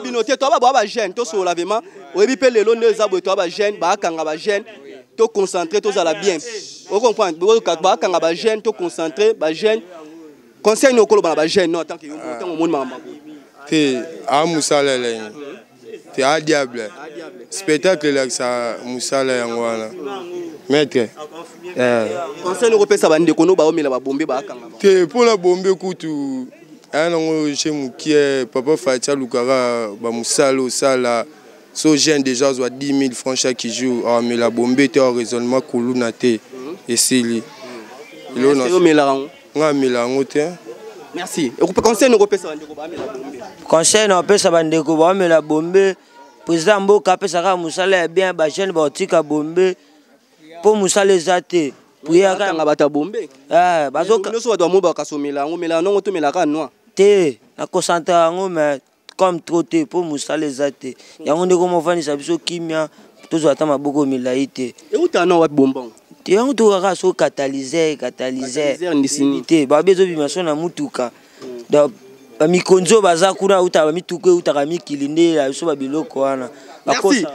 Bino te, toa ba jeune, tosolola vraiment. Oyebi mpe lelo nde eza boye, toa ba jeune, baakanga ba jeune, to concentré, tozala bien. Ocomprendre? Baakanga ba jeune, to concentré ba jeune. Conseil ni okoloba na ba jeune no en tant que yo ntango omoni makambo boye? Te, a mosala elengi te, a diable spectacle elakisa mosala yango wana, maître. Conseil ni okopesa bandeko no baomela babombe, baakanga? Te, mpona bombe kutu aya nango je mokie. Papa Fati alukaka bamosala, osala so jeune déjà azwa 10 000 francs chaque jour, awamela bombe te, awa raisonnement kuluna te, esili. Omelaka yango? Nga amela yango te. Merci. Conseil ni okopesa bandeko baamela bombe? Conseil na opesa bandeko baomela bombe, président mboka apesaka mosala ya bien, bajeune baotika bombe mpo mosala eza te. Priakanga bato ya bombe nyonso, bato bamo bakasomela yango, mela nongo, tomelaka noir. Te, nakocentre yango, mais comme trop te, mpo mosala eza te. Yango nde komofandisa biso kimia, tozwa ata maboko milai te. Euta na wapi bombango? Te, yango tokaka so catalyseur, catalyseur te, babi ezobima so na mutuka. Donc bamikonzi oyo baza kuna, eutaka bamituka, eutaka mikili, nde ya biso babiloko wana. Merci.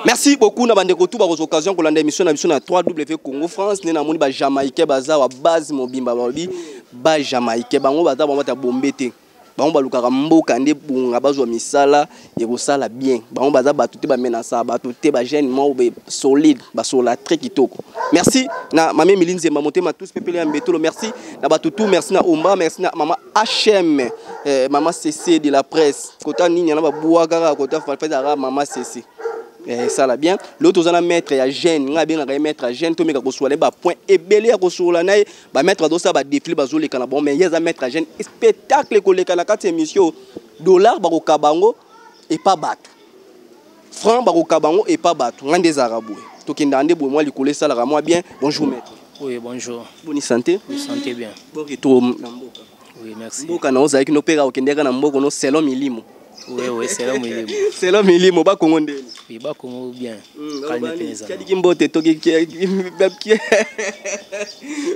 Merci beaucoup na bandeko tout bakozwa occasion kolanda émission na biso na 3W Congo France. Nde namoni bajamaïcain baza wa base mobimba, balobi bajamaïcain bango baza bango bata bombe te, bango balukaka mboka nde bunga, bazwa misala ekosala bien. Bango baza bato te, bamenasa bato te, bajeune moko be solide, basola très kitoko. Merci na mame Emili Nzemba motema tous pepele ya mbetolo. Merci na bato tout, merci na Omba, merci na mama HM, mama CC de la presse, kota nini yana babwakaka kota falfezaka mama CC. Esala bien. Lelo toza na maître ya jeune, ngai abengaka ye maître ya jeune. Tomeka kosola ye bapoint ebele ya kosola na ye. Bamaître bazosala badéfilé, bazoleka na bango, mais ye aza maître ya jeune. Spectacle ekoleka na kati ya émission, dollar bakokaba yango epa bato, franc bakokaba yango epa bato. Ngai nde ezalaka boye, tokendaka nde boye, mwa likolo esalaka mwa bien. Bonjour maître. Oui, bonjour. Boni santé? Oui, santé bien. Bon retour na mboka. Oui, merci. Mboka na ozalaki no mpe okendeka na mboka no selon milimo. Oui, c'est là milimo. Selon milimo, bakongo ndeni? Oui, bakongo bien. Calme penza. Kiadiki mbote toki.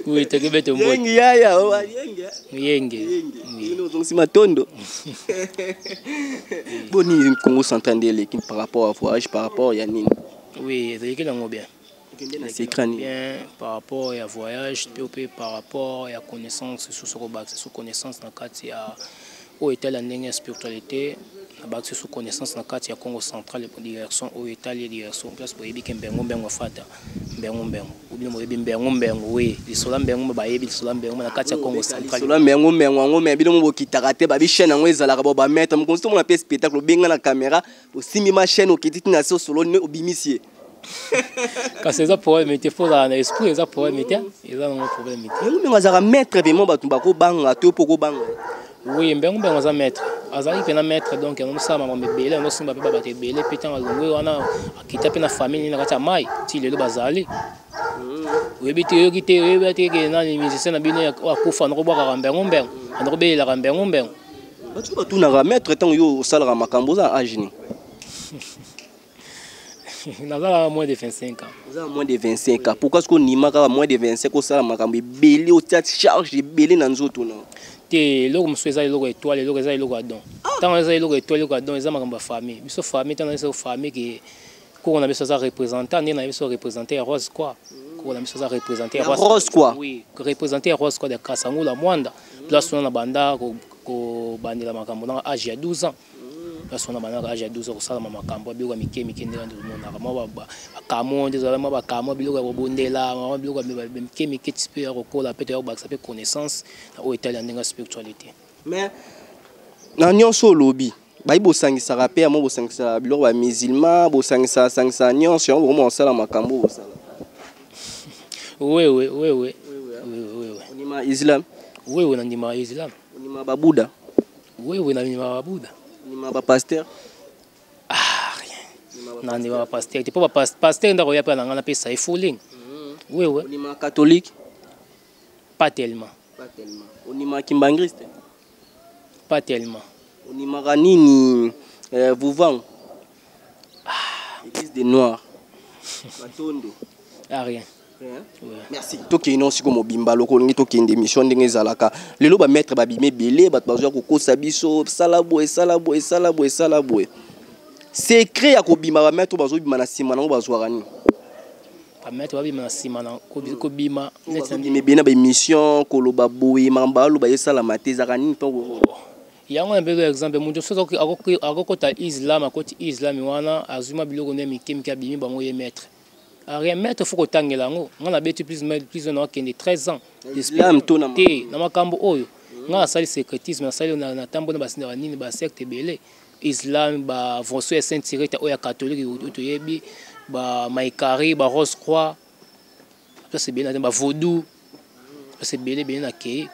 Oui, toki bete mbote. Yengi yaya, o yenge. Yenge. Yenge. Ino ozongisi matondo. Boni Congo Central nde eleki par rapport à voyage, par rapport ya nini? Oui, ezalaki nango bien. Okende na secret nini? Bien par rapport ya voyage mpe par rapport ya connaissance lisusu, kobakisa su connaissance na kati ya oyo etali ya ndenge ya spiritualité, nabakisi su connaissance na kati ya Congo Central, direction oyo etali direction place boyebi ke mbengo mbengo afata mbengo mbengo, bino boyebi mbengo mbengo, we lisola mbengo, bayebi lisola mbengo na kati ya Congo Central. Lisola mbengo mbengo yango, me bino mo bokitaka te, babi chaîne yango ezalaka bo bamaître mokonzi. Tomona mpe spectacle, obenga na caméra, osimbi ma chaîne, okiti tina se, osolo, obimisi ye. Kasi eza problème te, fo ozala na esprit, eza problème te, eza nango problème te. Mbengo mbengo azalaka maître vraiment, bato bakobanga to mpo kobanga? Oui, mbengo mbengo aza maître, azalaki mpena maître. Donc azosala makambo ebele, azosimba mpe babato ebele, mpe ntango alongwe wana, akita mpe na famille nini na kati ya mai, ti lelo bazali. Oyebi te, oyoki te, oyebi te ke nani musicien na bino oyo akufa anakobwakaka mbengo mbengo, anakobelelaka mbengo mbengo. Bato batunaka maître, ntango yo osalaka makambo, oza na age nini? Naza na moins de 25 ans. Oza na moins de 25 ans. Pourquoi ce onima kaka moins de 25, osala makambo ebele, otia charge ebele na nzoto na? Te, eloko mosusu eza eloko étoile, eloko eza eloko ya don. Ntango eza eloko étoile, eloko ya don, eza makambo ya famille. Biso famille, ntango biso famille ke koko na biso aza représentant, nde na biso représentant ya Rose quoi, koko na biso aza représentant ya Rose quoi. Oui, représentant ya Rose quoi de Kasangula Mwanda. Place wana na banda kobandela makambo nanga age ya 12 ans. Place wana bandaka age ya 12 ans kosalama makambo ya biloko ya mike mike, ndenge tomonaka mwa bakamo, nde ezala mwa bakamo, biloko ya kobondela, mwa biloko ya mike mike, ti mpe ya kokola, mpe toya kobakisa mpe connaissance na oyo etali ya ndenge ya spiritualité. Mais na nyonso olobi, bayi bosangisaka mpe yango, bosangisaka biloko ya musulman, bosangisaka sangisaka nyonso yango, bokoma kosala makambo oyo bosala? Oui. Ondima islam? Oui, nandima islam. Ondima babuda? Oui, nandima babuda. Ondima bapasteur? Ah, rien, nandima bapasteur te, mpo bapasteur ndako ya mpe na ngai napesa ye fooling. Oui. Ondima catholique? Pas tellement. Pas tellement. Ondima kimbangriste? Pas tellement. Ondimaka nini? Vuvangu, église des noirs, matondo? Ah, rien. Merci. Tokende no siko mobimba loko olingi tokende émission ndenge ezalaka lelo. Bamaître babima ebele, bato bazwa kokosa biso: sala boye, sala boye, sala boye, sala boye. Secret ya kobima, bamaître oyo bazobima na nsima nango bazwaka nini? Bamaître babima na nsima na kobima neti na Bazobima ebele na baémission, koloba boye, makambo baloba esalama te, ezalaka nini mpo? Yango na mbeko exemple, moto soki akokota islam, akoti islam wana, azwi mwa biloko nde mike mike, abimi bango ye maître. Rien, maître faut kotangela yango. Nga nabeti plus plus, na akende 13 ans. Islam to na Te, na makambo oyo nga nasali secrétisme, nasali na ntambo na basindaka nini, basecte ebele, islam, bavoso ya Sainte Rita oyo ya catholique oyo toyebi, bamaikari, barose croix, place ebele na bavaudou, place ebele ebele na kei.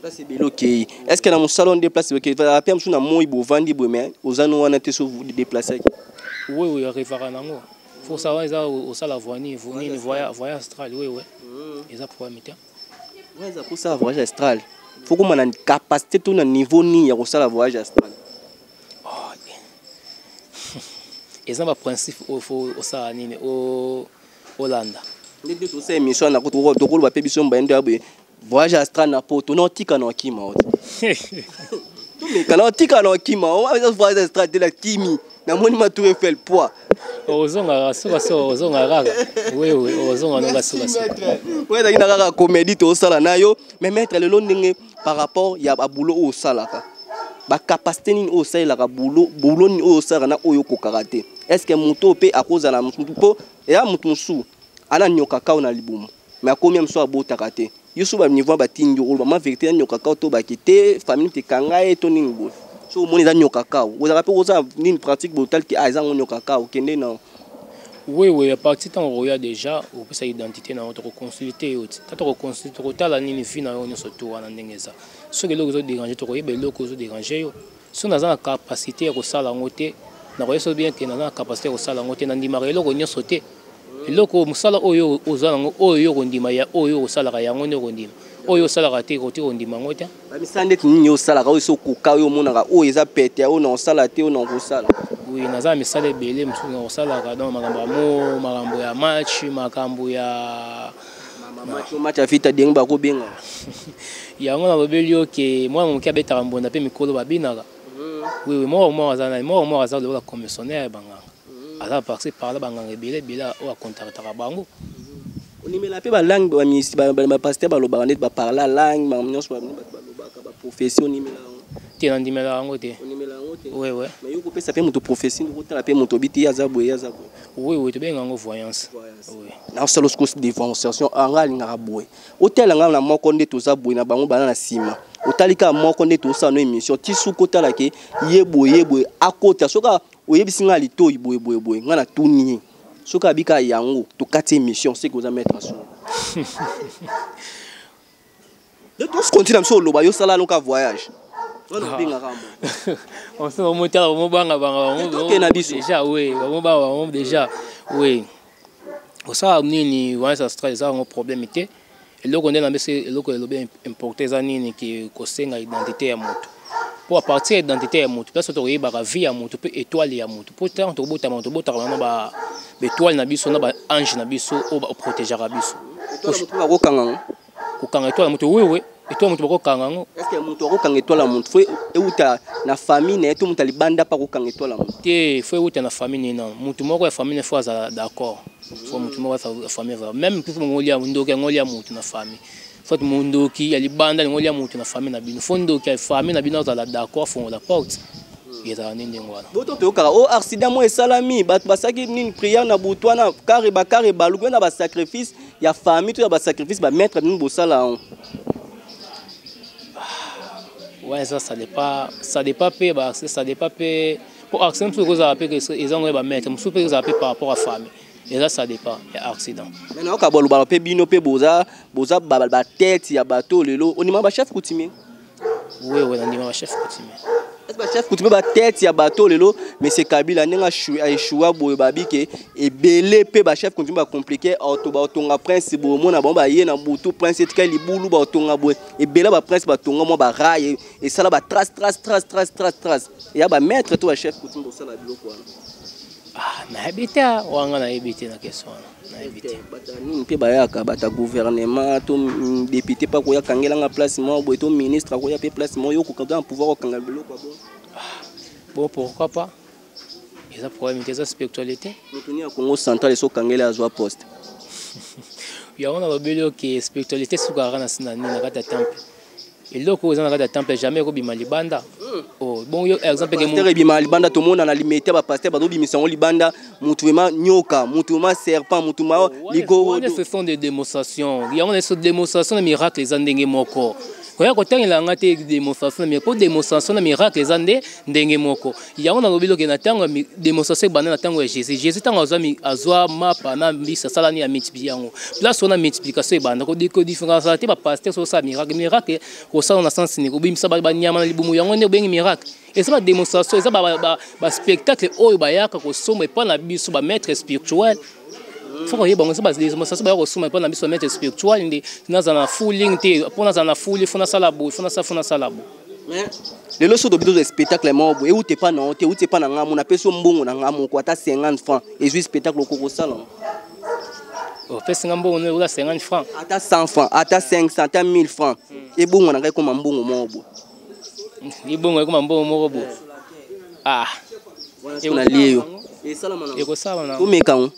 Place ebele okei. Est ce que na mosala nde place pe mosusu na moi bovandi boye, mais oza no wana te, so déplaceaki? Oui, arrivaka nango. Faut savoir, eza osala voini nini, voyage astral. Oui, eza problème te. Eza kosala voyage astral, faut koma na capacité to na niveau nini ya kosala voyage astral? Oh, eza baprincipe oyo faut osala nini, olanda. Ndenge tosala émission na tokoloba mpe biso mbaye nde ya boye, voyage astral na poto na otika na okima oti tomeka na otika na okima voyage astral te, na kimi namoni ma tour Eiffel poids. Ozongaka suka, ozonga kaka. Oui, ozonga nonga suka suka. Oyo ezalaki na kaka comédie tosala na yo. Mais maître, lelo ndenge par rapport ya baboulot oyo osalaka, bacapacité nini oyo osalelaka boulot, boulot nini oyo osalaka na oyo okokaka te? Est ce que moto mpe akozala mpo eya moto mosusu ana nyoka kao na libumu, mais akomi ya mosusu abotaka te? Yo so baniveau batindi yo, oloba ma vérité ya nyoka kao to baki te, famille te kanga ye to nini boye? So omoni eza nyoka kao, ozalaka mpe kozala nini pratique boye, otali ke ah, eza ngo nyoka kao, okende na Oui, à partir ntango okoya déjà, opesa identité na yo, tokoconsulte yo ti ta tokoconsulte, tokotala nini, vie na yo nyonso to wana ndenge eza. Soki eloko ezodérange, tokoyeba eloko ezodérange yo. Soki naza na capacité ya kosala yango te, nakoyeba so bien ke naza na capacité ya kosala yango te. Nandimaka eloko nyonso te. Eloko mosala oyo oza nango, oyo yo kondima ya oyo osalaka, yango nde okondima. Oyo osalaka te, koki kondima yango te. Bamisala ndeti nini osalaka oyo so okoka, oyo omonaka oyo eza pete, oyo na osala te, oyo na okosala? Oui, naza na misala ebele mosusu na kosalaka. Donc makambo ya mo, makambo ya match, makambo ya Match ya vita ndenge bakobenga. Yango nalobeli yo ke mwana moke abetaka mbonda mpe mikolo babinaka. Oui, moko moko aza nani, moko moko aza lokola commissionnaire ya banganga, aza par-ci par-là, banganga ebele ebele oyo akontaktaka bango. Ondimela mpe balangue, bapasteur balobaka neti baparla langue, makambo nyonso bato balobaka, baprophétie, ondimela yango? Te, nandimela yango te. Ondimela yango te? Oui. Mais yo kopesa mpe moto prophétie, ndoko otala mpe moto obi te, ye aza boye, ye aza boye? Oui, tobenga yango voyance, oui. Naosala osikosi démonstration anga alingaka boye, otala nga na moko nde toza boye na bango bana na nsima, otali kaka moko nde tosala no émission ti suki, otala ke ye boye, ye boye akota. Soki oyebisi nga litoi boye boye boye, nga natuni ye, soki abika yango, tokati émission. Seke oza maître aso nde tosi na biso oloba yo sala noka voyage wana obengaka mo. Omotala, bamobanga. Toke na biso. Déjà, oui, bamobanga bango déjà, oui. Osala nini, voyage astral eza yango problème te. Eloko nde na biso, eloko elobi importe eza nini, ke kosenga identité ya moto, mpo à partir ya identité ya moto, place tokoyebaka vie ya moto mpe étoile ya moto. Mpo ntango tokobotama, tobotaka na baétoile na biso na baange na biso oyo baprotégeaka biso. Bakokanga ngo? Kokanga étoile ya moto, wewe, étoile moto bakokanga yango. Est ce que moto akokanga étoile ya moto, faut euta na famille na ye to moto alibanda mpe akokanga étoile ya moto? Te, faut euta na famille nini, motu moko ya famille, faut azala d'accord. Faut motu moko ya famille azala même mpe ngolia ndoki yango lia motu na famille. Faut mondoki ya libanda lingo lia motu na famille na bino, faut ndoki ya famille na bino azala d'accord, afongola porte. Ezala nde ndenge wana. Boto toyokaka o accident mo esalami, bato basalaki nini, prière na butu wana, kare bakare baluki na basacrifice ya famille to ya basacrifice bamaître nini bosala yango? Ouais, ça dépend mpe, ça dépend mpe, po accident mosusu ekozala mpe ezango ya bamaître, mosusu mpe ezala mpe par rapport à famille. Eza ça dépend ya accident. Mais nayoka balobaka mpe bino mpe boza batete ya bato lelo. Ondima bachef coutumier? Oui, nandima bachef coutumier. Bachef coutumier, batete ya bato lelo. Monsieur Kabila, ndenge aéchoua boye, babi ke ebele mpe bachef coutumier bacompliqué auto baotonga prince boye, omona bango baye na butu, prince etikali libulu, baotonga boye, ebele baprince batonga mwa baraye, esala batrace, trace, trace, trace, trace, trace. Eya bamaître to bachef coutumier bosala biloko wana? Ah, nayebi te, wanga nayebi te na question wana, nayebi te. Bato ya nini mpe bayaka, bato ya gouvernement to député mpe akoya kangelanga place moko boye, to ministre akoya mpe place moko, yo okoka na pouvoir okanga biloko ya bongo? Ah, bon, pourquoi pas, eza problème te, eza spiritualité. Moto nini ya Congo Central esokangeli azwa poste? Yango nalobeli oke, spiritualité esukaka na nini, na kati ya temple. Eloko oyo eza na kati ya temple jamais ekobima libanda. Oh, bon, yo exemple ke pasteur ebima libanda, tomona na Limete bapasteur bazobimisa yango libanda, mutu ema nyoka, mutu ema serpent, mutu ma ligorodo. Ce sont des démonstrations. Yango na biso, démonstration na miracle eza ndenge moko. Koya kotangela yanga te démonstration na miracle, po démonstration na miracle eza nde ndenge moko. Yango nalobi loke na ntango ya démonstration ebanda na ntango ya Jésus. Jésus ntango azwa mapa na mbisi, asala nini? Amultiplie yango. Place wana multiplication ebanda. Kodifférence te, bapasteur so osala miracle, miracle kosala na sens nini? Kobimisa banyama na libumu, yango nde obengi miracle? Eza badémonstration, eza baspectacle oyo bayaka kosomba epai na biso bamaître spirituel. Faut koyeba yango, eza badémonstration baya kosomba epai na biso bamaître spirituel. Nde nazala na fooling te, mpo nazala na fuli, faut nasala boye, faut nasala boye. Mais lelo so tobi tozwa spectacle moko boye, euti epa na yo te, euti epa na nga mo, napesi yo mbongo na nga moko, ata 50 francs, ezwi spectacle, okoki kosala? Opesinga mbongo no ekola 50 francs? Ata 100 francs, ata 500, ata 1000 francs, ebongo na ngai ekoma mbongo moko boye. Ebongo ekoma mbongo moko boye, ah. Nalie yo. Ekosala na Tomeka ngo.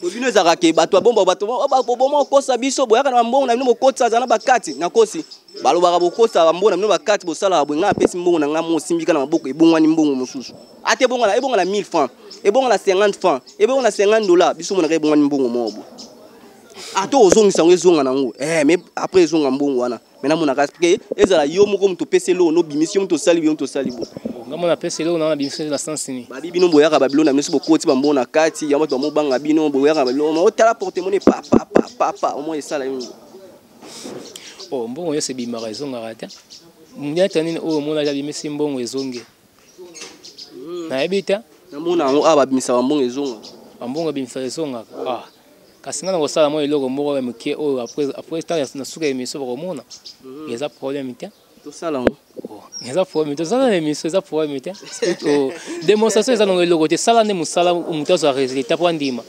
Bino ezalaka ke bato babomba, bato boboma, okosa biso, boyaka na bambongo na bino, bokotisa, aza na bakati, nakosi? Balobaka bokosa bambongo na bino bakati, bosalaka boye. Ngai apesi mbongo na ngai mo, osimbika na maboko, ebongwani mbongo mosusu. Ata ebonga, ebonga na 1000 francs, ebonga na 50 francs, ebonga na 50 dollar, biso monaka ebongwani mbongo moko boye. Ata ozongisa yango, ezonga nango, mais après ezonga mbongo wana. Mais namonaka ke ezala yo moko moto opesi eloko, nobimisi, yo moto osali, yo moto osali bo. Nga mona apesi eloko nanga, nabimisi na sens nini? Babi bino boyaka babilo na biso, bokoti bambongo na kati yango, bato bamobanga bino, boyaka babilo, otala porte-monnaie, pa pa pa pa pa, omoi esala yo. Oh, mbongo nyonso ebimaka ezongaka te. Nyata nini oyo omonaki abimisi mbongo ezongi? Nayebi te. Namona yango awa, babimisa bambongo ezonga. Bambongo ebimisaka ezongaka. Ah, kasi nga na kosala mwa eloko moko ya moke oyo, après ntango na suka ya émission bakomona, eza problème te. Tosala yango. Oh, eza problème, tozala na émission, eza problème te. Oh, démonstration eza nango eloko te. Sala nde mosala, moto azwa résultat mpo andima,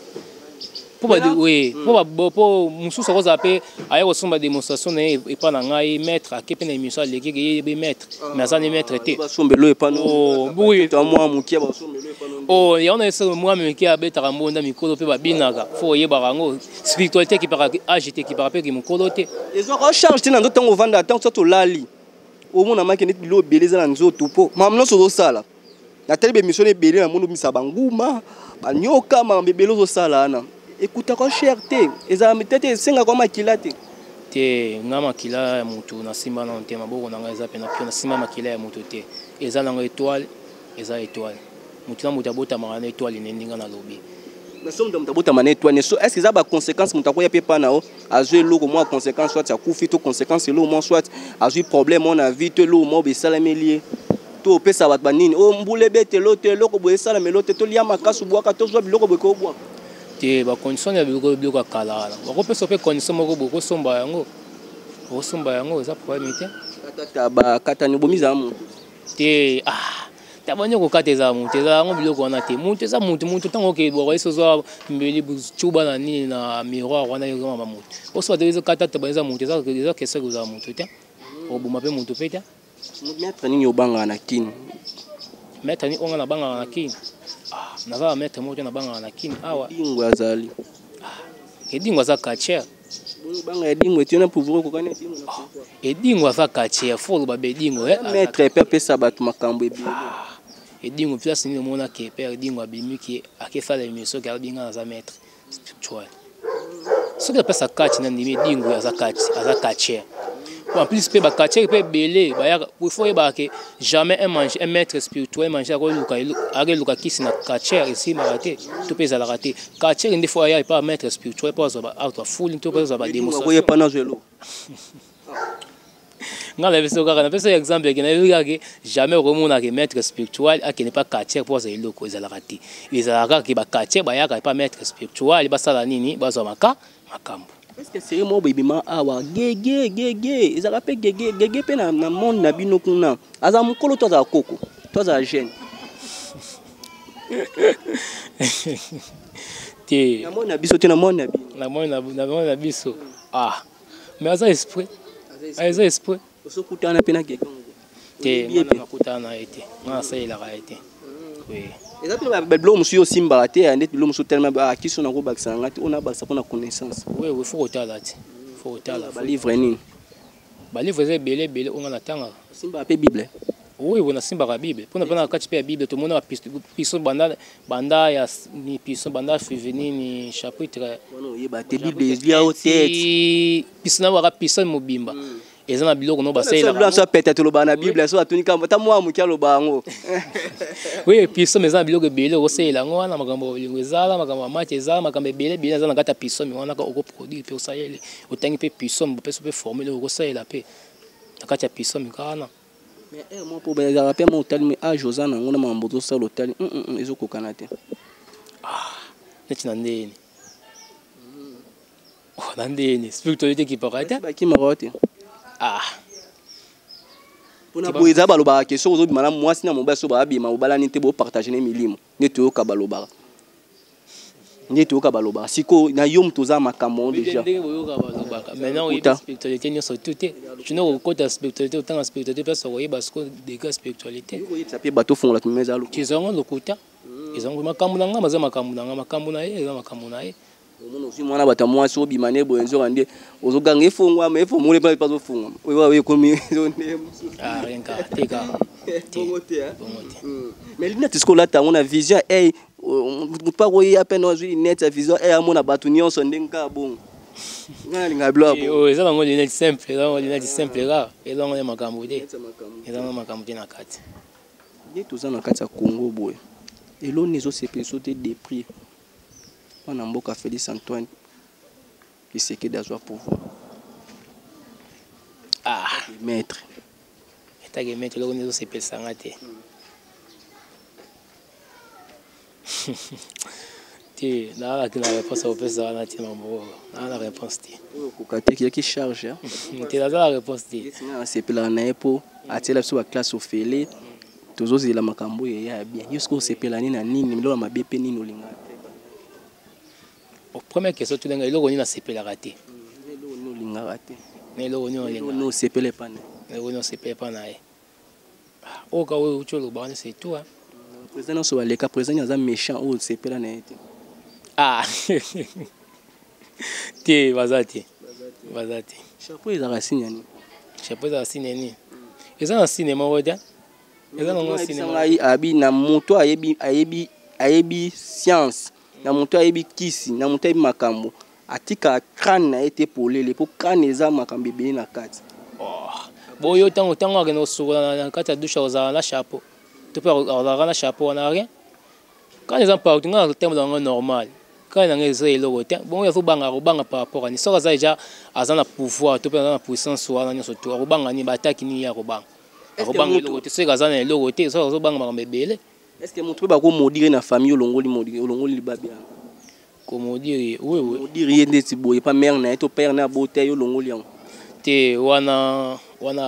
mpo oui, mpo mosusu akozala mpe aya kosomba démonstration na ye epa na ngai maître, ake mpe na émission, aleki ye be maître, mais aza ne maître te. Basombelo epa. Oh, oui. Mwa moke basombelo epa. Oh, yango na biso, mwa moke abetaka mbonda, mikolo mpe babinaka. Faut oyebaka yango, spiritualité ekipaka age te, ekipaka mpe mokolo te. Ezwaka charge te na nzoto. Ntango ovanda, ntango so tolali, omona maki neti bilo ebele eza na nzoto, mpo makambo nyonso ozosala. Natali baémission ebele, namoni obimisa banguma, banyoka, makambo ebele ozosala wana ekutaka cher te, ezala te te, esengaka makila te. Te, nga makila ya motu nasimba nano te. Maboko na ngai eza pena pio, nasimba makila ya motu te. Eza nango étoile, eza étoile. Motu na motu abotamaka na étoile ne, ndinga nalobi. Mais so moto abotama na étoile, so est ce que eza baconséquence? Moto akoya mpe pa na yo, azwi eloko mwa, conséquence soit akufi, to conséquence eloko mwa, soit azwi problème mwa na vie, to eloko mwa esalameli ye, to opesa bato banini oyo mbula ebetelo to eloko boye esalamelo te, tolia makasu, bwaka, tozwa biloko boye kobwaka? Te, bacondition ya biloko, biloko ya kala wana, bakopesa mpe condition moko boye, okosomba yango, okosomba yango, eza problème te. Katata bakatani, obomi ezala moto? Te, ah, taba nyoko kokata ezala motu, ezala yango biloko wana te. Motu eza motu, motu ntango oke bwaka esi ozwa mbeli cuba na nini na miroir wana, ezomama motu oso bato ezokata taba, eza motu, eza question kozala motu te, oboma mpe motu mpe te. Maître nini obangaka na Kini? Maître nini onga nabangaka na Kini? Ah, naza na maître moko te nabangaka na Kini awa. Edingo azali. Edingo aza quartier. Banga Edingo eti na pouvoir okokani Edingo na pouvoir. Edingo aza quartier, faut oloba ba Edingo. Maître mpe apesa bato makambo ebele. Edingo, place nini omona ke père Edingo abimi ke akesala émission ke abinga naza maître spirituel? Soki apesa kati na ndimi, Edingo aza kati, aza quartier. En plus mpe baquartier mpe ebele bayaka. Il faut oyebaka ke jamais un mange, un maître spirituel mange akoluka, akeluka kisi na quartier, esimbaka te, to mpe ezalaka te. Quartier nde faut aya epa maître spirituel mpo azwa azwa fuli to mpe azwa badémonstration. Akoyepa nazwa eloko. Nga na biso kaka napesa exemple ke nayebi kaka ke jamais okomona ke maître spirituel akende pa quartier mpo azwa eloko, ezalaka te. Ezalaka kaka ke baquartier bayaka epa maître spirituel, basala nini? Bazwa maka makambo. Est ce que série moko boye ebima awa, gege gege, ezalaka mpe gege gege mpe na monde na bino kuna, aza mokolo to azala koko to azala jeune? Te. Na moni na biso te, na moni na bino. Na moni na biso. Ah. Mais aza esprit. Aza esprit. Osokutana mpe na quelqu'un? Te, nga nakutana na ye te. Nga nasalelaka ye te. Oui. Eza mpe babiloko mosusu yo osimbaka te, ya ndeti biloko mosusu telema akisi oyo nakobakisa na nga te, oyo nabakisa mpona connaissance. Oui, faut kotala te. Faut kotala. Balivre nini? Balivre eza ebele ebele oyo nga natangaka. Osimbaka mpe Bible? Oui, nasimbaka Bible. Mpona kati mpe ya Bible tomona piso banda banda ya piso banda nini chapitre. Wana oyeba te, Bible elia yo tete. Piso na waka piso mobimba. Eza na biloko no basalelaka. So pete tolobaka na Bible, so atuni kambo ta mwa moke aloba yango. Oui, piso eza na biloko ebele okosalela yango wana, makambo ya bolingo ezala, makambo ya mati ezala, makambo ebele ebele eza na kati ya pisome wana. Okoproduire mpe osaleli, otangi mpe pisome, bapesi mpe formule okosalela mpe na kati ya pisome kaka wana. Mais heure moko mpo ezalaka mpe mo otali me age oza nango na makambo ozosala, otali ezokokana te. Ah, neti na ndeni na ndeni spiritualité ekipaka te. Bakimaka yo te. Ah. Mpona boye eza balobaka ke soki ozobima na mwasi na mobali, so baabima obalani te, bopartage ne milimo nde toyoka balobaka, nde toyoka balobaka. Sikoyo na yo moto oza makambo yango déjà. Ndenge boyoka balobaka, maintenant oyebi spiritualité nyonso tu te. Tino kokota spiritualité, otanga spiritualité place, okoyeba sikoyo degré spiritualité. Koyebisa mpe bato ofongola tumema eza lokuta. Ezango lokuta, ezango makambo na nga, maza makambo na nga, makambo na ye eza makambo na ye. Omona ozwi mwana bato ya mwasi, obima ne boye, nzoka nde ozoganga efongwama, efongoli mpe azofungwama oyo ekomi nde mosusu. Ah, rien kaka te, kaka. Bongo te. Bongo te. Mais lunette sikoyo olata yango na vision ey, motu mpa koya mpe na azwi lunette ya vision ey, amona bato nyonso ndenge kaka bongo. Ngai nalingaka biloko ya bongo. Eza nango lunette simple, eza nango lunette simple kaka, eza nango ya makambo te, eza nango makambo te na kati. Nde toza na kati ya Congo boye, eloni ezosepelisa te depuis mwana mboka Félix Antoine Tshisekedi azwa pouvoir? Ah. Maître. Etake maître, eloko nde ezosepelisa nga te te, nazalaki na réponse akopesa wana te, mambo naa na réponse te. Oyo okoka te, kiyaki charge. Te, naza na réponse te. Neti nga nasepelaka na ye mpo atiela biso baclasse ofele, tozozela makambo oyo eya ya bien. Yo soki osepela nini na nini, biloko ya mabe mpe nini olingaka te? Première question tolenga, eloko nini nasepelaka te? Eloko nini olingaka te? Na eloko nini olingaka? Nini osepela epa na ye? Eloko nini osepela epa na ye? Oyo ka oyo uti oloba wana, c'est tout. Président nyonso baleka, président nini aza méchant oyo osepela na ye te? Ah te, baza te, baza te. Chapeau ezalaka signe ya nini? Chapeau ezalaka signe ya nini? Eza na signe moko te, eza nango signe. Ngai abi na moto ayebi, ayebi, ayebi science, na moto ayebi kisi, na moto ayebi makambo, atikaka crâne na ye te polele, mpo crâne eza makambo ebele na kati. Boyo ntango akende kosukola na kati ya douche, akozala na chapeau to mpe azalaka na chapeau wana? Rien, crâne eza partout. Ngai nazotambola yango normal, crâne nanga eza eloko te. Bongo azobanga, akobanga par rapport ani? Soki aza déjà aza na pouvoir to mpe aza na puissance wana nyonso to, akobanga nini? Baataki nini ye akobanga? Akobanga eloko te soki aza na eloko te, soki azobanga makambo ebele. Est ce que moto mpe bakomaudire na famille, olongoli maudire, olongoli libabe yango? Komaudire? Oui. Maudire ye ndeti boye pa mare na ye to père na abota ye, olongoli yango? Te, wana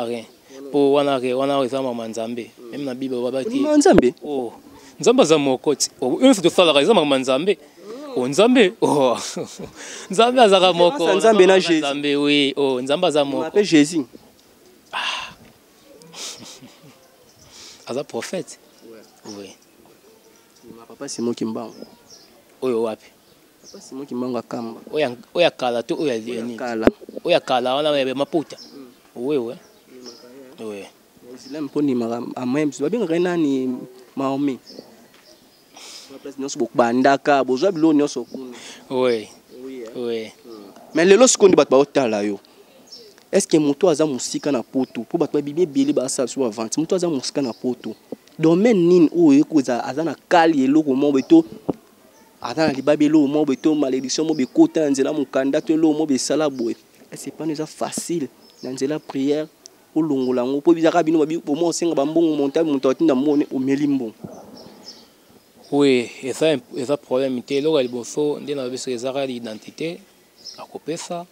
rien, mpo wana rien, wana eza mama Nzambe. Même na Bible babaki. Ondima Nzambe? Oh, Nzambe aza moko ti oyo tosalaka eza makambo ya Nzambe. O Nzambe, oh, Nzambe azaka moko. Nzambe na Jésus. Nzambe, oui. Oh, Nzambe aza moko. Mpe Jésus? Ah. Aza prophète, oui. Papa Simon Kimbangu? Oyo wapi? Papa Simon Kimbangu akamba. Oyo ya kala to oyo ya nini? Kala. Oyo ya kala wana ya maputa, oui. Islam mpo ndimaka amai biso babengaka ye nani? Mahomet. Place nyonso bobandaka bozwa biloko nyonso kuna. Oui. Mais lelo sikoyo nde bato baotala yo. Est ce que moto aza mosika na poto, mpo bato babimi ebele basala biso bavente, moto aza mosika na poto, domaine nini oyo ekozala aza na kali eloko moko boye, to aza na libabe eloko moko boye, to malédiction moko ekota na nzela mokanda, to eloko moko esala boye, est ce pano eza facile na nzela prière olongola yango? Mpo bizalaka bino babi omoi osenga bambongo monta, moto atinda mbongo, omeli mbongo. Oui, eza problème te. Eloko ya liboso nde na biso ezaka identité. Akopesa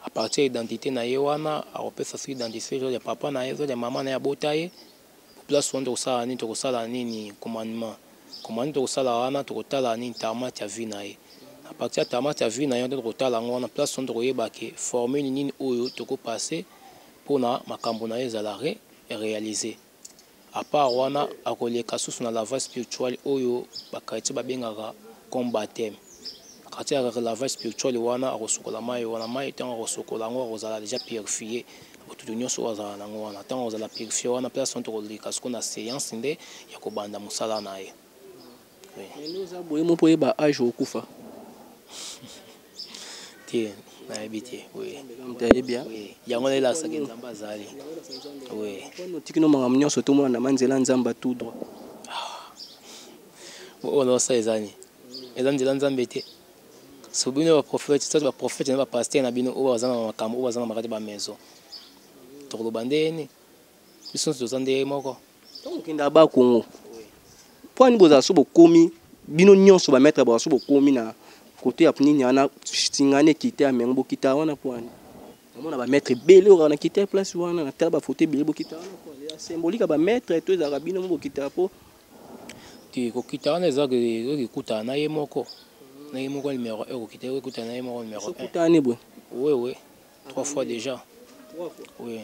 à partir ya identité na ye wana, akopesa soki identité ya papa na ye, soki ya mama na ye abota ye. Place wana tokosala nini? Tokosala nini? Commandement. Commande tokosala wana, tokotala nini tarmat ya vie na ye. À partir ya tarmat ya vie na ye nde tokotala yango wana place wana, tokoyeba ke formule nini oyo tokopasser mpona makambo na ye ezala réalisé. À part wana, akoleka susu na lavage spirituel oyo bachrétien babengaka comme baptême. À partir ya lavage spirituel wana, akosukola mai wana. Mai ntango akosukola yango, akozala déjà purifié. Botutu nyonso oyo azala nango wana, ntango akozala purifié wana, place wana tokoleka sikoyo na séance nde ya kobanda mosala na ye. Nde oza boye mo mpo oyeba age okufa? Te, nayebi te, oui. Moto ayebi. Yango nayelakisaki Nzambe azali, oui. Otiki no makambo nyonso, tomona na manzela Nzambe tout droit. Oyo naosala eza nini? Eza nzela Nzambe te. So bino baprophète, soit baprophète na bapasteur na bino oyo baza na makambo oyo baza na makati bamaison, tokoloba ndeni? Biso nyonso toza ndenge moko. Ntango okendaka Bakongo, mpo ani bozala so bokomi bino nyonso bamaître baza so bokomi na kote ya nini wana, singani ekite ya mengo, bokita wana mpo ani namona bamaître ebele oyo na kita place wana, natala bafoto ebele bokita wana, mpo ya symbolique ya bamaître to ezalaka bino mo bokita mpo? Te, kokita wana eza ekutana na ye moko, na ye moko numéro 1. Kokita ekutana na ye moko numéro 1. Okutani boye? Oui, trois fois déjà, oui.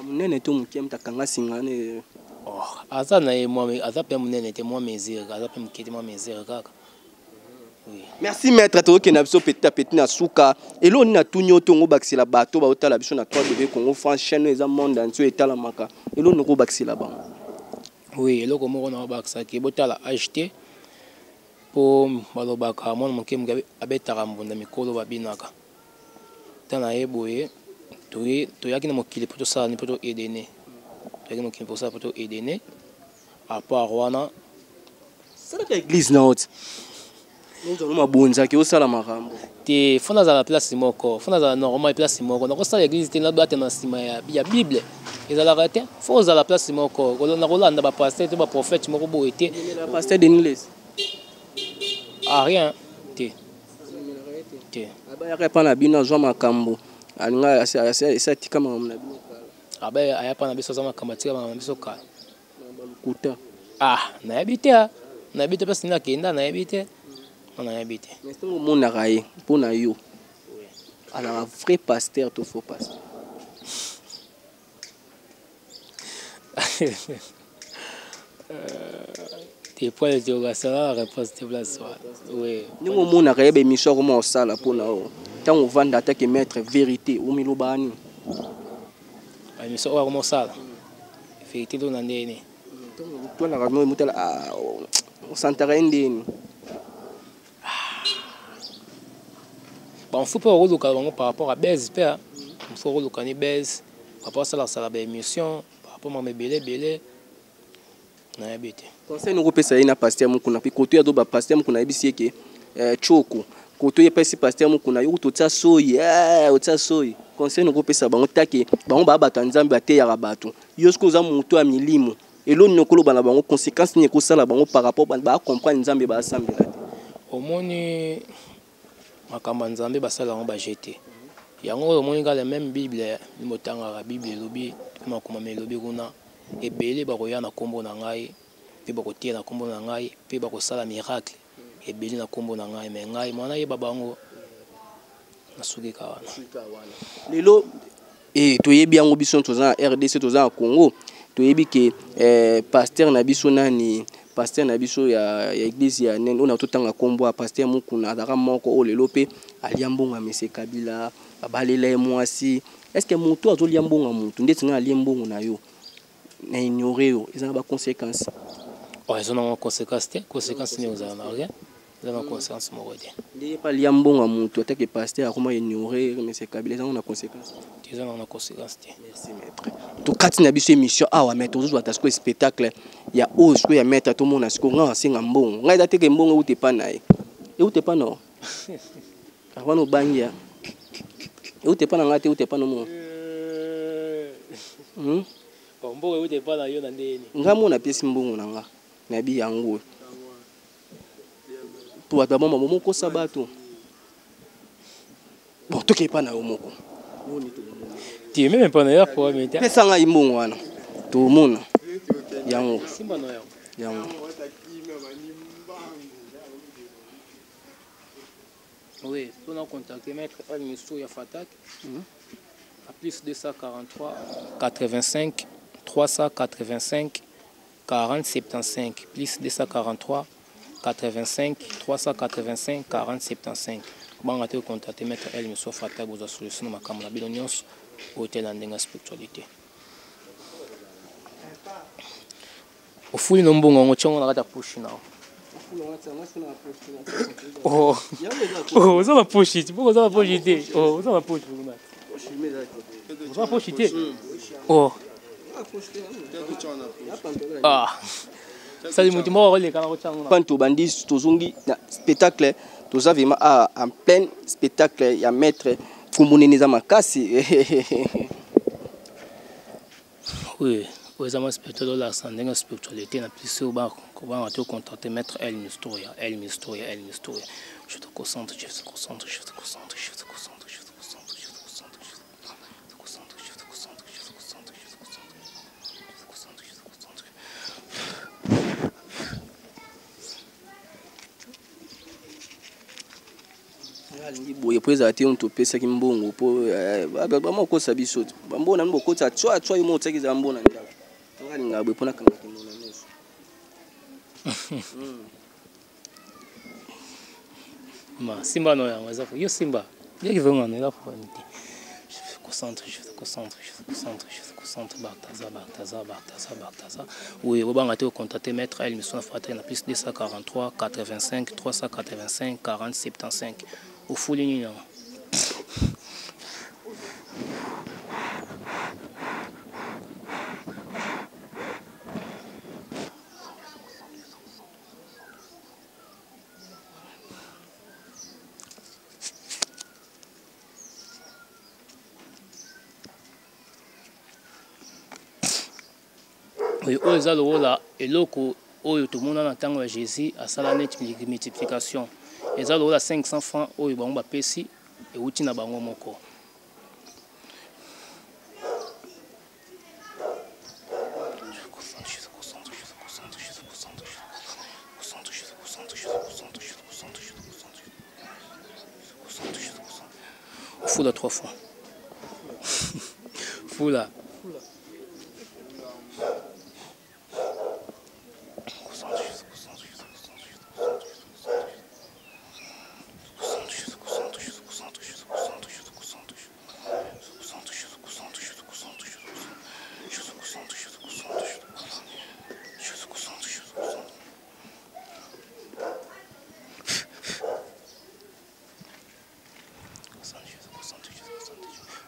Monene to moke moto akanga singani? Oh, aza na ye mwa, aza mpe monene te, mwa mesure, aza mpe moke te, mwa mesure kaka, oui. Merci maître. Tokokende biso petit à petit na suka. Eloko nini natuni yo ntongo obakisela bato baotala biso na 3W Congo France, chaîne oyo eza monde entier etalamaka? Eloko nini okobakisela bango? Oui, eloko moko na obakisaki, botala age te, mpo balobaka mwana moke moke abetaka mbunda, mikolo babinaka. Ntango na ye boye, toyaki na mokili mpo tosala nini? Mpo toedene. Toyaki mokili mpo tosala, mpo toedene. À part wana, Salaka église na oti ozala mabonzaki, osala makambo. Te, faut nazala place moko, faut nazala normal place moko. Nakosala église te, nabata na nsima ya Bible ezalaka te. Faut ozala place moko. Nakolanda bapasteur te, baprophète moko boye te. Pasteur Denis Lessie? Ah, rien te, te. Abayaka epa na bino, azwa makambo, alinga esi atika makambo na bino kala. Abe aya pa na biso, aza makambo, atika makambo na biso kala. Balukuta. Ah, nayebi te, ah. Nayebi te place nini akenda, nayebi te, nga nayebi te. Mais ntango omonaka ye, mpo na yo azalaka vrai pasteur to faux pasteur? Te, point d'interrogation na réponse te, place wana, oui. Ndenge omonaka ye, baémission akoma kosala, mpo na yo ntango ovanda atake maître vérité, omiloba nini? Baémission oyo akoma kosala, vérité to na ndenge nini? Twanaka motala, osantaka ye ndeni? Bon, faut mpe okoluka bango par rapport à base mpe faut okoluka ni base par rapport asalakasala baémission, par rapport makambo ebele ebele, nayebi te. Conseil noko opesa ye na pasteur Mokuna, mpe koto ya pasteur Mokuna, ayebisi ye ke choko koto ye epesi pasteur Mokuna, yo kutu otia soyi, otia soyi. Conseil noko opesa bango take bango baa bato ya Nzambe, bateyaka bato, yo soki oza moto ya milimo, eloni nini okoloba na bango? Conséquence nini ekosala bango par rapport bacomprendre Nzambe baasambela te? Omoni, makambo ya Nzambe basala yango baje te. Yango oyo omoni kaka même Bible, motangaka Bible elobi, makomami elobi kuna, ebele bakoya na nkombo na ngai mpe bakotia na nkombo na ngai mpe bakosala miracle ebele na nkombo na ngai, me ngai mwana yeba bango. Nasuki ka wana. Lelo toyebi yango, biso toza na RDC, toza na Congo, toyebi ke pasteur na biso nani, pasteur na biso ya église ya nene oyo na totanga nkombo ya pasteur Mokuna, azalaka moko oyo lelo mpe alia mbongo ya mese Kabila, babalela ye mwasi. Est ce que moto azolia mbongo ya motu ndeti ngai alie mbongo na yo, na ignore yo, eza na baconséquence? Oh, eza nango conséquence te. Conséquence nini ozala na rien, eza na conséquence moko te. Ndenge mpe alia mbongo ya motu, atake pasteur akoma ignore mese Kabila, eza nango na conséquence? Te, eza nango na conséquence te. Merci maître. Tokati na biso émission awa, mais tozozwa ata sikoyo spectacle ya oyo sikoyo ya maître, tomona sikoyo. Ngai asenga mbongo, ngai eza teke mbongo euta epa na ye, euta epa na wana obangi ya euta epa na ngai te, euta epa na mo. Mbongo euta epa na yo na ndeni? Ngai mo napesi mbongo na nga, nayebi yango po bato babomba bomokosa bato. Bon, toke epa na yo moko. Te, même epa na yo problème te. Pesa ngai mbongo wana, tomona yango. Simba na yo. Yango. Oui, mpona contacter maître El Misto ya Fatak à plus 243 85 385 40 75, plus 243 85 385 40 75. Banga te contacter maître El Misto Fatak, bozwa solution na makambo na bino nyonso oyo etela ndenge ya spiritualité. Ofuli no mbongo yango, tiongo na kati ya poche na oh. Oh, oza na poche te, oza na poche te, oh, oza na poche kuna, oza na poche te, oh. Ah, sali moto moko akoleka na kotyango. Pan tobandi, tozongi na spectacle, toza vraiment en plein spectacle ya maître. Kombo nini eza makasi? Oui, oyo eza mwa spirituel, olakisa ndenge ya spiritualité na biso. Oyo kobanga te contacter maître El Mistoria, El Mistoria, El Mistoria. Je te concentre, je te concentre, je te concentre, je te concentre, je te concentre, je te concentre, je te concentre, je te concentre, je te concentre, je te concentre, je te concentre, je te concentre. Alingi boye po ezala te moto opesaki mbongo po bama okosa biso bambongo na bino bokotisa tswa tswa, yo mo otiaki ezala mbongo na ndako. Nga alingaka boye mpona kangaka mbongo na nyonso. Ma simba no yango eza yo simba yaki vraiment eza problème te. Je te concentre, je te concentre, je te concentre, je te concentre. Bartaza, Bartaza, Bartaza, Bartaza. Oui, obanga te contacter maître El Mission Frater na plus 243 85 385 40 75. Ofuli nini yango? Oyo eza lokola eloko oyo tomona na ntango ya Jésus asala neti multiplication. Eza lokola 500 francs oyo bango bapesi, euti na bango moko. Fula trois fois. Fula.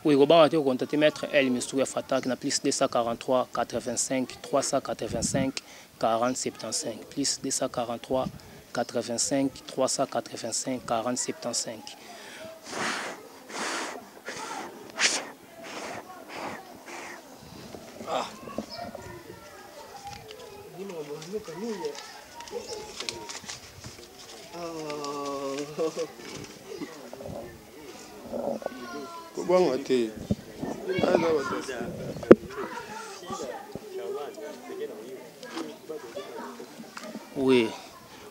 Oui, kobanga te kocontacter maître El Mistou ya Fatak na plus 243 85 385 40 75, plus 243 85 385 40 75. Ah. Kobanga te. Oui,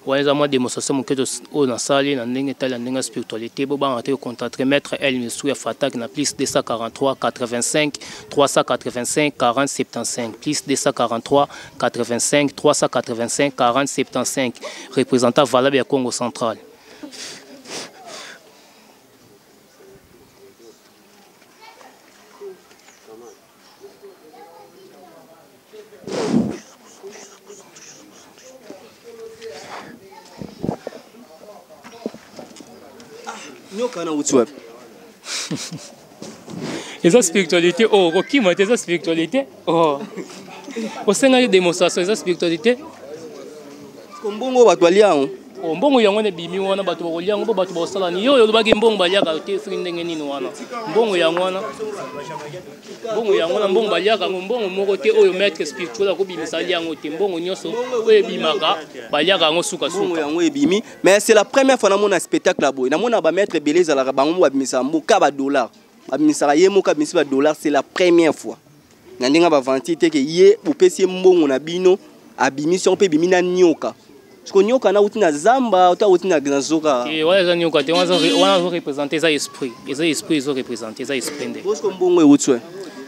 wana eza mwa démonstration moke oyo nasali na ndenge etali ya ndenge ya spiritualité. Bobanga te kocontacter maître El Mistou ya Fatak na plus 243 85 385 40 75, plus 243 85 385 40 75, représentant valable ya Congo central. Nyoka na uti wapi? Eza spiritualité oyo okokima te, eza spiritualité. Oh, osengaki démonstration, eza spiritualité. Mbongo bato balia yango. Oh, mbongo yango wana ebimi wana, bato bakolia yango mpo bato bakosala nini? Yo oyo olobaki mbongo baliaka te, soki ndenge nini wana mbongo yango wana, mbongo yango wana, mbongo baliaka yango, mbongo moko te oyo maître spirituel akobimisa alia yango te. Mbongo nyonso oyo ebimaka baliaka yango sukasuka. Mbongo yango ebimi, mais c'est la première fois namona spectacle ya boye. Namona bamaître ebele, ezalaka bango mo babimisaka mbo ka badollar, babimisaka ye moko abimisi badollar. C'est la première fois na ndenge bavanti te ke ye bopesi ye mbongo na bino, abimisi yango mpe ebimi na nioka. Siko nyoka na uti na zamba to uti na zoka. Eh, wana eza nyoka te, wana azo représenter eza esprit. Eza esprit ezo représenter, eza esprit nde. Bosiko mbongo euti we.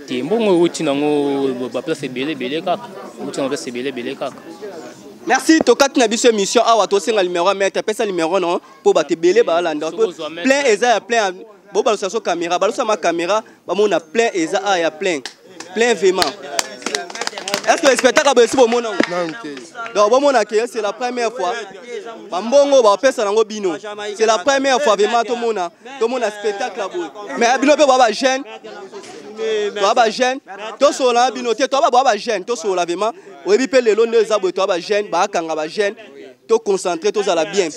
Te mbongo euti nango ba place ebele ebele kaka. Euti na place ebele ebele kaka. Merci tokati na biso émission awa tosenga numéro ya maître apesa numéro non mpo bato ebele balanda plein eza ya plein bobalosa so caméra balosa ma caméra bamona plein eza a ya plein plein vraiment. Est-ce que le spectacle boye si bomona yango? Donc bomona ke c'est la première fois bambongo bapesa nango bino, c'est la première fois vraiment tomona tomona spectacle ya boye. Mais bino mpe boa bajeune, toa bajeune, tosolola na bino te, toa boa bajeune, tosolola vraiment. Oyebi mpe lelo nde eza boye, toa bajeune, baakanga bajeune, toconcentre, tozala bien,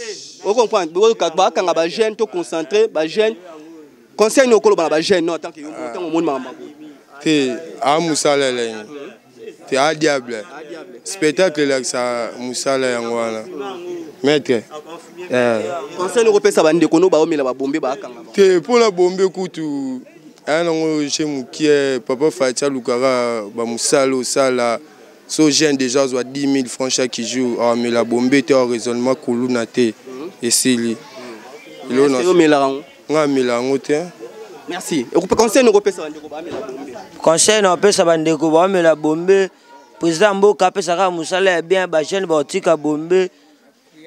ocomprendre, baakanga bajeune, toconcentre bajeune. Conseil ni okoloba na bajeune no en tant que yo ntango omoni makambo ya boye? Te, aa mosala elengi te, a diable spectacle elakisa mosala yango wana, maître. Conseil ni okopesa bandeko no baomela babombe, baakanga? Te, mpona bombe kutu aya nango je mokie. Papa Fati alukaka bamosala osala so jeune déjà azwa 10 000 francs chaque jour, awamela bombe te, awa raisonnement kuluna te, esili. Omelaka yango? Nga amela yango te. Merci. Conseil ni okopesa bandeko baamela bombe? Conseil na opesa bandeko baomela bombe, président mboka apesaka mosala ya bien, bajeune baotika bombe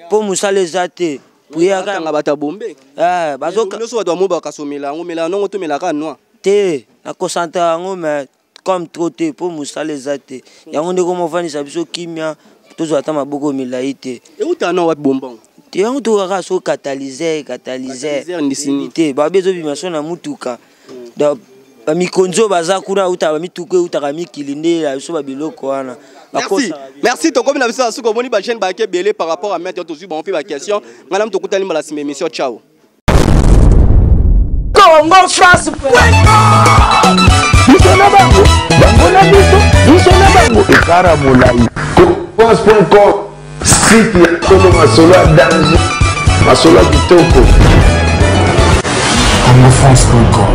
mpo mosala eza te. Priakanga bato ya bombe nyonso, bato bamo bakasomela yango, mela nongo, tomelaka noir. Te, nakocentre yango mais comme trop te mpo mosala eza te. Yango nde komofandisa biso kimia, tozwa ata maboko milai te. Euta na wapi bonbon? Te, yango tokaka so catalyseur, catalyseur te, babi ezobima so na mutuka. Donc bamikonzi oyo baza kuna eutaka bamituka, eutaka mikili nde ya biso babiloko wana. Merci, merci. Tokomi na biso na suka. Omoni bajeune bayaki ebele par rapport à maître, tozwi bango mpe baquestion. Ngai na tokutani mbala nsima émission. Ciao. Congo France. Biso na bango, bango na biso, biso na bango, ekara molai. France.com, site ya solo, masolo ya danger, masolo ya kitoko. Congofrance.com.